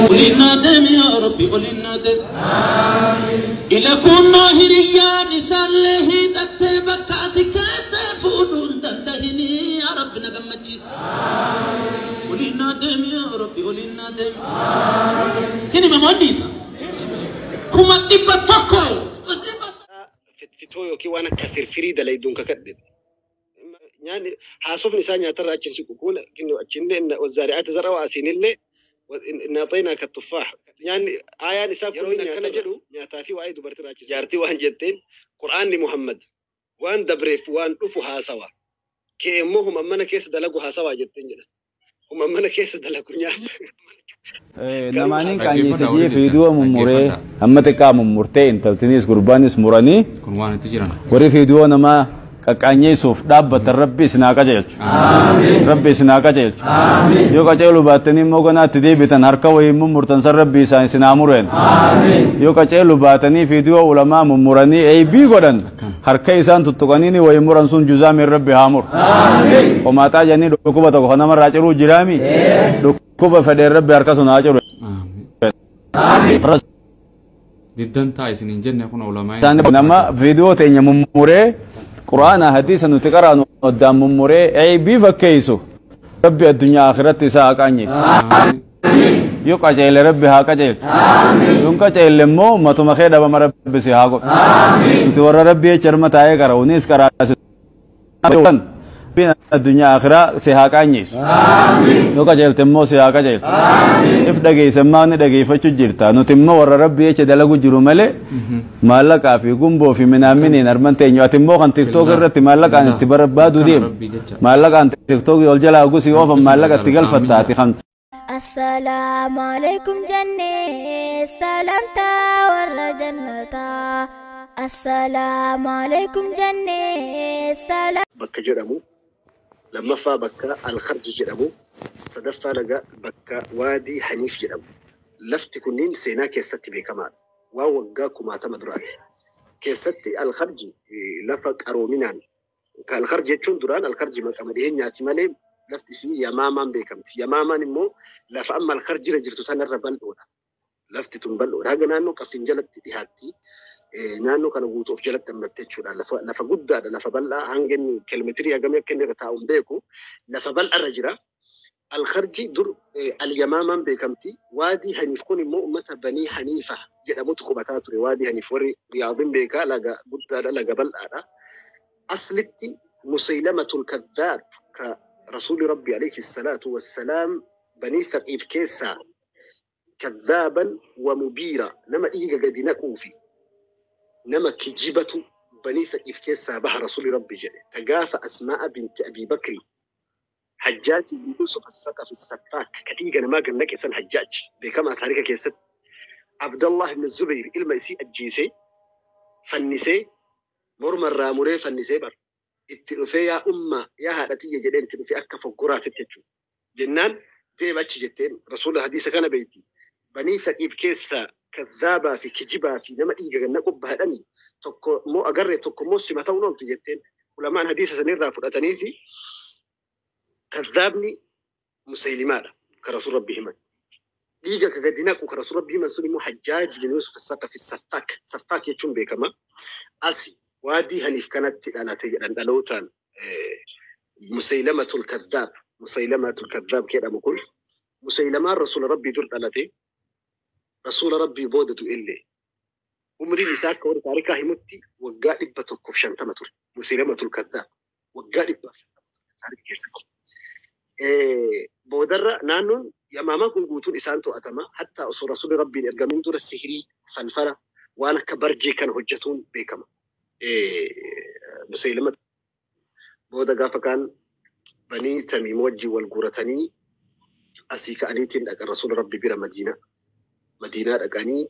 Olinnaa deemi yaa Rabbi, olinnaa deemi. Ila kunnoo hiriyyaan isaallee hiixattee bakka ati keettee fuudhuu hin danda'inii, yaa Rabbi na gammachiisi. Olinnaa deemi yaa Rabbi, olinnaa deemi. Hin himamu dhiisa. 100,000. Fitfitoo yookiin waan akka firfirii dalayduun kakadhe. Nyaanni haasofni isaa nyaatarraa achi hin siqu. Kun achinillee والذاريات ذروا asiinillee إنا أعطيناك التفاح. Nyaanni ayaan isaa kun akkana jedhu nyaataa fi waa'ee dubartii achi. Jaartii waan jetteen, Qur'aanni Muhammad waan dabreef waan dhufu haasawa. Kee immoo huma mana keessa dalagu haasawaa jetteen jedha. Huma mana keessa dalagu nyaata. Namaaniin qaanyeessa jee fiiduu mummuree amma xiqqaa mummurtee intaltinis gurbaanis muranii Kun waan itti jiran. Warri fiiduu namaa qaqqaanyeessuuf dhaabbatan, Rabbi isin haa qajeelchu. Rabbi isin haa qajeelchu. Yoo qajeeluu baattanii immoo ganaatti deebitan, harka wayii mummurtan san Rabbi isaan isin haa mureen. Yoo qajeeluu baatanii fiiduu ulamaa mummuranii eebii godhan, harka isaan tuttuqanii wayii muran sun juzaamiin Rabbi haa muru. Qomaaxaa jedhanii dhukkuba tokko kan namarraa ciruu jiraami. Dhukkuba fedheen Rabbi harka sun haa ciru. Amiin. Diddan taa isin hin jenne kun ulamaa. Nama viidiyoo teenya mummuree, Quraana hadiisa nuti qaraanu addaan mummuree eebii fakkeessu, Rabbi addunyaa akhiratti isaa haa qaanyeessu. Yoo qajeele Rabbi haa qajeelchu. Yoo hin qajeelle immoo matuma kee dhabama Rabbi si haa godhu. Nuti warra Rabbi jecha irma taa'ee qara'u nis qaraasi. Addunyaa akhiraa si haa qaanyeessu. Yoo qajeelte immoo si haa qajeelchu. If dhageesse immoo ni dhageeffachuu jirta. Nuti immoo warra Rabbi jecha dalagu jiru malee maallaqaa fi gumboo fi minaaminiin arman teenyu. Ati immoo kan TikTok irratti maallaqaan itti barbaadu deemu. Maallaqaan TikTok ol jalaa gusii oofan maallaqa itti galfatta ati kan Assalaamu alaikum jennee salaamtaa warra jannataa. Assalaamu alaikum jennee salaam. Bakka jedhamu, lammaffaa bakka Alkharji jedhamu, sadaffaa laga bakka Waadii Haniif jedhamu. Lafti kunniin seenaa keessatti beekamaadha. Waan waggaa kumaatama duraati. Keessatti Alkharji lafa qaroominaan, Alkharji jechuun duraan Alkharji maqama dhiyeenyaati malee lafti isii Yamaamaan beekamti. Yamaamaan immoo lafa amma Alkharjira jirtu tanarra bal'oodha. Lafti tun bal'oodha. Haga naannoo Qasiim jalatti dhiyaatti. Naannoo kana guutuu of jalatti hammatte jechuudha. Lafa guddaadha. Lafa bal'aa hanga inni kiiloomeetirii hagamii akka inni irra taa'u hin beeku. Lafa bal'aarra jira. Alkharji dur Al-Yamaamaan beekamti. Waadii Haniif kun immoo uummata Banii Haniifa jedhamutu qubataa ture. Waadii Haniif warri Riyaadin beekaa, laga guddaadha, laga bal'aadha. Aslitti Musaylamatul Kadhaab ka Rasuulli Rabbi alayhi salaatu wassalaam Banii Thaqiif keessaa kadhaaban wa mubiira, nama dhiiga gadi naquu fi nama kijibatu Banii Thaqiif keessaa baha Rasuulli Rabbi jedhe. Ta gaafa Asmaa'a binti Abii Bakri, Hajjaaj ibn Yusuf as-Saqafi Saffaak ka dhiiga namaa gad naqe san, Hajjaaj beekamaa taarika keessatti, Abdallah ibn Zubayr ilma isii ajjeesee fannisee, morma irraa muree fannisee bar itti dhufee, "Yaa umma, yaa haadha tiyya," jedhee itti dhufee akka foggoraatitti jechuudha. Jennaan deema achi jetteen. Rasuula hadiisa kana beeyti. Banii Thaqiif keessaa kadhaabaa fi kijibaa fi nama dhiiga gad naqu bahadhanii tokko immoo agarree, tokko immoo sima ta'uun ooltu jetteen. Ulamaan hadiisa sanirraa fudhataniiti kadhaabni Musaylimaadha ka Rasuul Rabbi himan. Dhiiga ka gadi naqu ka Rasuul Rabbi himan sun immoo Hajjaaj bin Yusuf as-Saqafi Saffaak. Saffaak jechuun beekama. Asi Waadii Haniif kanatti dhalate jedhan dhalootaan Musaylamatul Kadhaab. Musaylamatul Kadhaab jedhamu kun Musaylamaan Rasuula Rabbii dur dhalate, Rasuula Rabbii booda du'ellee. Umriin isaa akka warri taarikaa himutti waggaa 150 ture. Musaylamatul Kadhaab waggaa 150 ture taarika keessatti. Boodarra naannoon Yamaamaa kun guutuun isaan to'atama. Hatta osoo Rasuulli Rabbiin ergamin dura sihirii, falfala, waan akka barjee kana hojjetuun beekama. Musaylama booda gaafa kaan Banii Tamiim wajjin wal guuratanii asii ka'aniitiin dhaqan Rasuula Rabbi bira Madiinaa. Madiinaa dhaqanii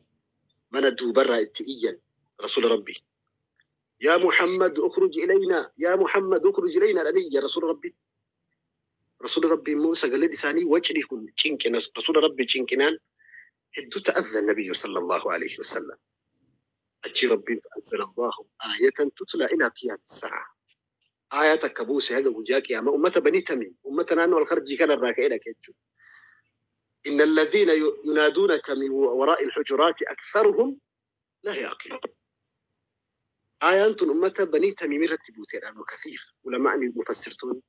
mana duubarraa itti iyyan Rasuula Rabbi. "Yaa Muhammad, ukhruj ilaynaa, yaa Muhammad, ukhruj ilaynaa," dhanii iyyan Rasuula Rabbitti. Rasuula Rabbi immoo sagaleen isaanii wacni kun cinqina Rasuula Rabbi cinqinaan hedduu ta'adha Nabiyyu sallallahu alayhi wasallam. Achii Rabbiin فأنزل الله آية تتلى إلى قيام الساعة. Aayaa takka buuse haga guyyaa qiyaamaa ummata Banii Tamiim, ummata naannoo Alkharjii kanarraa ka'ee dhaqe jechuudha. إن الذين ينادونك من وراء الحجرات أكثرهم لا يعقلون. آيان أمة بني تميم رتبوتين أنه كثير علماء المفسرتون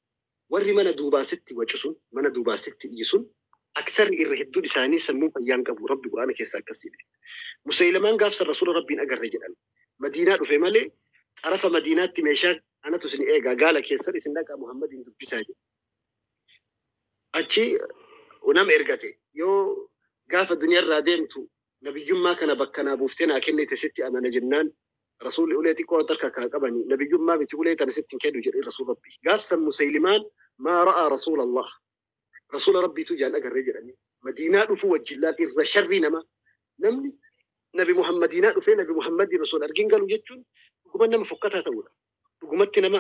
warri mana duubaa sitti wacu sun, mana duubaa sitti iyyi sun, aktarri irra hedduun isaanii sammuu fayyaan qabu. Rabbi Qur'aana keessa akkas jedhe. Musaylamaan gaafsan rasuula Rabbiin agarre jedhan. Madiinaa dhufe malee xarafa Madiinaatti meeshaa anatu isin eegaa gaala keessan isin dhaqaa Muhammadiin dubbisaa jedhe. Achi nama ergate yoo gaafa duniyaarraa deemtu nabiyyummaa kana bakka naa buuftee naa kennite sitti amana jennaan rasuulli ulee xiqqoo harka kaa qabanii nabiyyummaa miti ulee tana sitti hin kennu jedhee rasuul Rabbii. Gaafsan Musaylimaan maa ra'aa rasuula Allah. Rasuula Rabbiitu jaan agarree jedhanii. Madiinaa dhufuu wajjin laal irra sharrii namaa. Namni Nabi Muhammadiinaa dhufee Nabi Muhammadiin osoo hin argin galu jechuun dhuguma nama fokkataa ta'uudha. Dhugumatti nama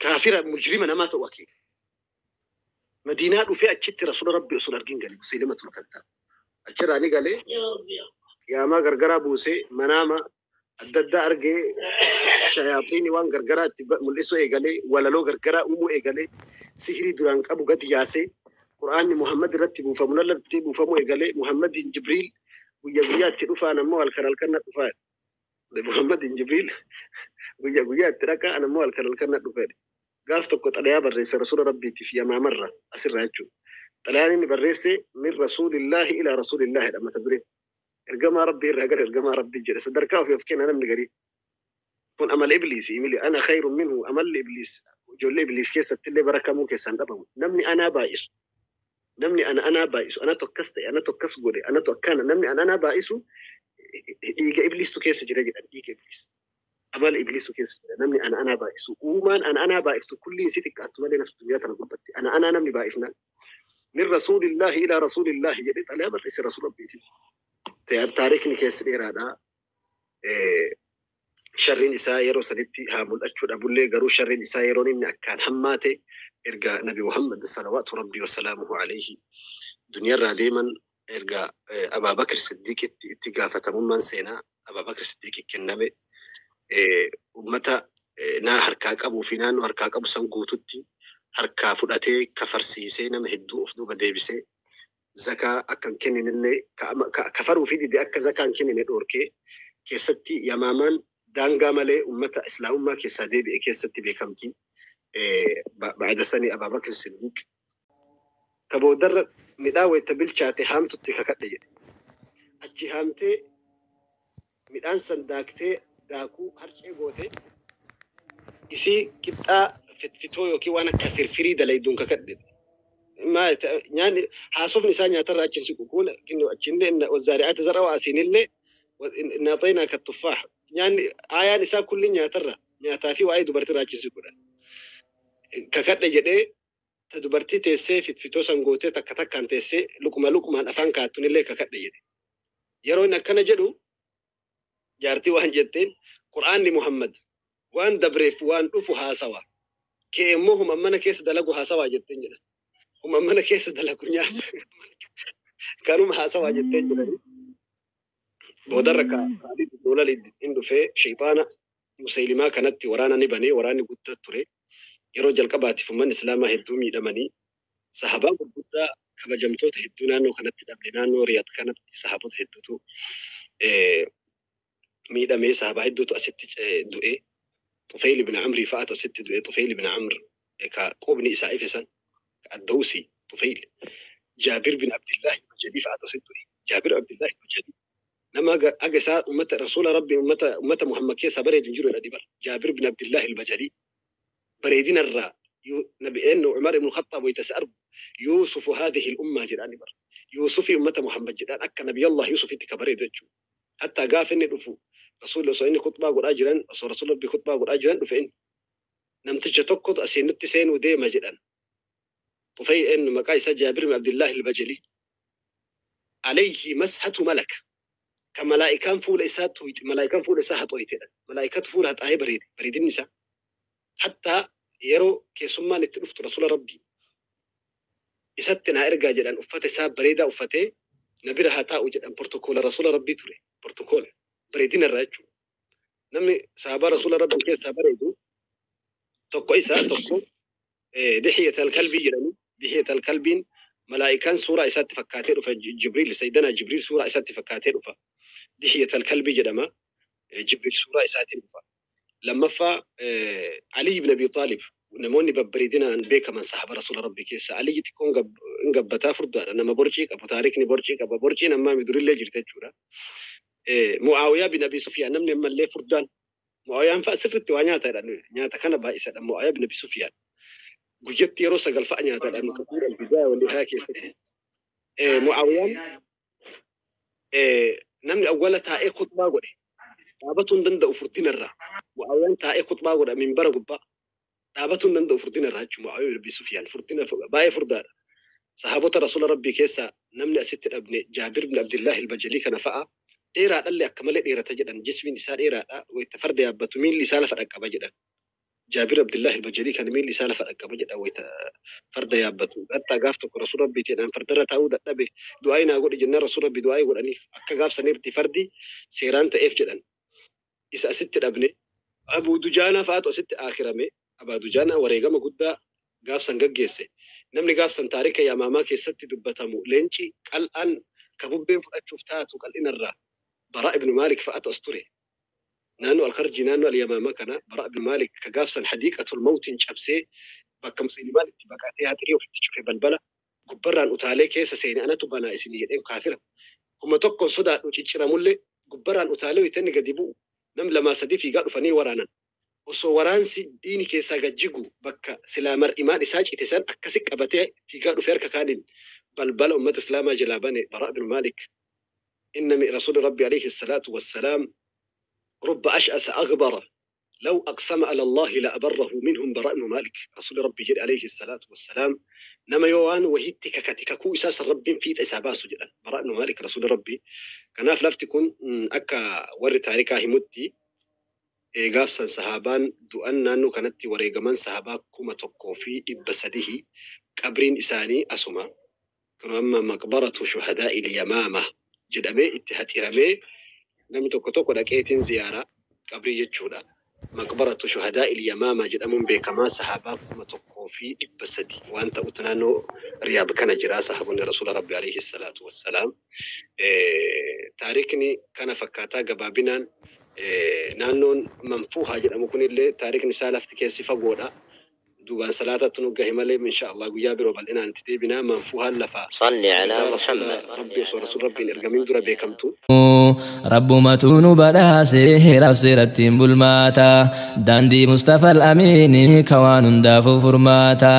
kaafira mujrima namaa ta'u akeeka. Madiinaa dhufee achitti rasuula Rabbii osoo hin argin gale Musaylimatul Kaddaab. Achirraa ni galee qiyaamaa gargaraa buusee manaama adda addaa argee shayaaxiini waan gargaraa itti mul'isuu eegalee walaloo gargaraa uumuu eegalee sihirii duraan qabu gadi yaasee Qur'aanni Muhammad irratti buufamu lallatti buufamuu eegalee Muhammadiin Jibriil guyya guyyaatti dhufaan ammoo halkan halkan na dhufaa. Muhammadiin Jibriil guyya guyyaatti dhaqaa an ammoo halkan halkan na dhufaa. Gaaf tokko xalayaa barreesse rasuula Rabbiitiif Yamaamarra asirraa jechuudha. Xalayaan inni barreesse min rasuulillaahi ilaa rasuulillaahi dha mata dureen. Ergamaa Rabbii irraa gara ergamaa Rabbii jedhe sadarkaa ofii of kenna namni garii. Kun amala ibliisi mili ana khayrun minhu amalli ibliis ijoollee ibliis keessatti illee barakamuu keessaan dhabamu. Namni anaa baay'isu. Namni ana anaa baay'isu anatu akkas ta'e anatu akkas godhe anatu akkana namni ana anaa baay'isu dhiiga ibliistu keessa jira jedhan dhiiga ibliis. Amala ibliistu keessa jira namni ana anaa baay'isu. Uumaan ana anaa baay'iftu kulliin si xiqqaattu malee naftu duniyaa tana gubbatti. Ana anaa namni baay'ifnaan. Min rasuulillaahi ilaa rasuulillaahi jedhee xalayaa barreesse rasuula Rabbiititti. Taariikni keessa dheeraadha. Sharriin isaa yeroo sanitti haa mul'achuu dhabullee garuu sharriin isaa yeroon inni akkaan hammaate erga Nabi Muhammad salawaatu Rabbii wasalaamuhu alayhi duniyaarraa deeman erga Abaa Bakr Siddiiqitti itti gaafatamummaan seenaa Abaa Bakr Siddiiqi kenname ummata naa harkaa qabuu fi naannoo harkaa qabu san guututti harkaa fudhatee kafarsiisee nama hedduu of duuba deebisee zakaa akka hin kenninillee kafaruu fi dide akka zakaa hin kennine dhoorkee keessatti Yamaamaan daangaa malee ummata islaamummaa keessaa deebi'e keessatti beekamti. Ba'ada sanii Abaa Bakr Siddiiq ka boodarra midhaan wayita bilchaate haamtutti kakadhe jedhe. Achi haamtee midhaan san daaktee daakuu harcee goote isii qixxaa fitfitoo yookiin waan akka firfirii dalayduun kakadhe. Nyaanni haasofni isaa nyaatarraa achi hin siqu. Kun achinillee wazaari'aati zar'a waa asiinillee naaxeenaa ka tuffaax. Nyaanni aayaan isaa kulli nyaatarra nyaataa fi waa'ee dubartiirraa achi hin siqudha. Kakadhe jedhee ta dubartii teessee fitfitoo san gootee takka takkaan teessee luquma luqumaan afaan kaattunillee kakadhe jedhe. Yeroo inni akkana jedhu jaartii waan jetteen Qur'aanni Muhammad waan dabreef waan dhufu haasawa. Kee immoo huma mana keessa dalagu haasawaa jetteen jedhan. Huma mana keessa dalagu nyaata. Kanuma haasawaa jetteen jedhani. Boodarra ka Khaalid ibn Walid hin dhufee shayxaana Musaylimaa kanatti waraana ni banee waraanni guddaa ture. Yeroo jalqabaatiif uummanni Islaamaa hedduu miidhamanii sahabaa gurguddaa kabajamtoota hedduu naannoo kanatti dhabne naannoo Riyaad kanatti sahaboota hedduutu miidhamee sahabaa hedduutu asitti du'e. Tufayl ibn Amrii fa'aatu asitti du'e. Tufayl ibn Amr ka qubni isaa ife san ka Addawsi Tufayl. Jaabir bin Abdillah al-Bajali fa'aatu asitti du'e. Jaabir Abdillah al-Bajali nama aga isaa ummata rasuula Rabbi ummata Muhammad keessaa bareedu hin jiru jedha dhibar. Jaabir bin Abdillah al-Bajali bareedina irraa nabi eenyu Umar ibn Khattab wayita isa argu Yuusufu haadhihi al-ummaa jedhaan dhibar. Yuusufi ummata Muhammad jedhaan akka nabi Allah Yuusufitti ka bareedu jechuudha. Hatta gaafa inni dhufu rasuulli osoo inni khutbaa godhaa jiran osoo rasuulli Rabbi khutbaa godhaa jiran dhufe inni. Namticha tokkotu asiin nutti seenuu deema jedhan. Tufay eenyu maqaa isaa Jaabir bin Abdillah al-Bajali. Alayhi mashatu malak. Ka malaa'ikaan fuula isaa tuyxe malaa'ikaan fuula isaa haxooytedha. Malaa'ikatu fuula haxaa'ee bareede bareedinni isaa. Hatta yeroo keessummaan itti dhuftu rasuula Rabbii isatti naa ergaa jedhan uffata isaa bareedaa uffatee na bira haa taa'u jedhan protokoola rasuula Rabbii ture. Protokoola bareedina irraa jechuudha. Namni sahabaa rasuula Rabbii keessaa bareedu tokko isaa tokko Dihiyat al-Kalbii jedhani. Dihiyat al-Kalbiin Malaa'ikaan suuraa isaatti fakkaatee dhufa. Jibriil, Sayyidana Jibriil suuraa isaatti fakkaatee dhufa. Dihiyatal Kalbii jedhama. Jibriil suuraa isaatiin dhufa. Lammaffaa, Ali ibn Abi Taalib, namoonni babbareedinaan beekaman sahaba Rasuula Rabbii keessa Ali xiqqoon hin gabbataa, furdaadha. Nama borcii qabu, taarikni borcii qaba. Borciin ammaa durillee jirti jechuudha. Mu'aawiyaa bin Abi Sufyaan, namni ammallee furdaan Mu'aawiyaan fa'a sirriitti waa nyaataadha. Nyaata kana baay'isadha Mu'aawiyaa bin Abi Sufyaan. Guyyatti yeroo 9 fa'a nyaataadha. Nuti Al-Bidaaya wal Nihaaya keessatti. Mu'aawiyaan namni awwala taa'ee khutbaa godhe, dhaabatuu hin danda'u furdinarraa. Mu'aawiyaan taa'ee khutbaa godha minbara gubbaa. Dhaabatuu hin danda'u furdinarraa jechuudha. Mu'aawiyaa bin Abi Sufyaan furdina baay'ee furdaadha. Sahaabota Rasuula Rabbii keessaa namni asitti dhabne Jaabir bin Abdillahi al-Bajalii kana fa'a. Dheeraadhallee, akka malee dheerata jedhan. Jismiin isaa dheeraadha. Wayita farda yaabbatu miilli isaa lafa dhaqqaba jedhan. Jaabir Abdillahi al-Bajalii kana miilli isaa lafa dhaqqaba jedhan wayita farda yaabbatu. Hattaa gaaf tokko Rasuula Rabbii jedhan fardarra taa'uu dadhabe, du'aa naa godhi jennaan Rasuula Rabbii du'aa godhaniif, akka gaaf saniirti fardi seeraan ta'eef jedhan. Isa asitti dhabne. Abuu Dujaanaa fa'aatu asitti akirame. Abaa Dujaanaa wareegama guddaa gaafsan gaggeesse. Namni gaafsan taarika Yamaamaa keessatti dubbatamu, leenci qal'aan ka bubbeen fudhachuuf taatu qal'inarraa, Baraa ibnu Maalik fa'aatu as ture. Naannoo Alkarjii, naannoo Alyamaamaa kana Baraa ibnu Maalik ka gaafsan hadiiqatul mawtiin cabsee bakka Musliimaan itti baqatee haxirii ofitti cufe balbala gubbarraan utaalee keessa seene, anatu banaa isinii jedheen, kaafira. 1000n sodaadhu cicciramullee gubbarraan utaalee wayita gadi bu'u nam lamaa sadii fiigaa dhufanii waraanan. Osoo waraansi diini keessaa gad jigu bakka silaa mar'imaan isaa cite san akkasi qabatee fiigaa dhufe, harka kaaniin balbala ummata Islaamaa jalaa bane Baraa ibnu Maalik. Innami Rasuuli Rabbi alayhi salaatu wassalaam, رب أشأث أغبر لو أقسم على الله لأبره منهم براء بن مالك. رسول ربي جل عليه الصلاة والسلام nama yoo waan wahiitti kakate kakuu isaa san Rabbiin fiixa isaa baasu jedhan Baraa ibn Maalik Rasuuli Rabbii. Kanaaf lafti kun akka warri taarikaa himutti gaafsan sahaabaan du'an naannoo kanatti wareegaman sahaabaa 1300, qabriin isaanii asuma. Kun amma maqbaratu shuhadaa'il Yamaama jedhamee itti haxiramee namni tokko tokko dhaqeetiin ziyaaraa qabrii jechuudha. Maqbaratu shuhadaa'il Yamaama jedhamuun beekamaa, sahaabaa 1300 waan ta'utu naannoo Riyaad kana jira sahaabonni Rasuula Rabbi alayhi salaatu wassalaam. Taarikni kana fakkaataa gabaabinaan. Naannoon Manfuuhaa jedhamu kunillee taarikni isaa lafti keessi fagoodha. Duubaan salaatatti nu gahe malee insha Allah guyyaa biroo bal'inaan itti deebinaa. Manfuuhaan lafa صل على ergaa Rasuula محمد. Rabbii osoo Rasuula Rabbiin ergamin dura beekamtu. Rabbumatu nu badhaase heeraaf seerattiin bulmaata, daandii Mustafa al-Amiini ka waan hundaafuu furmaata.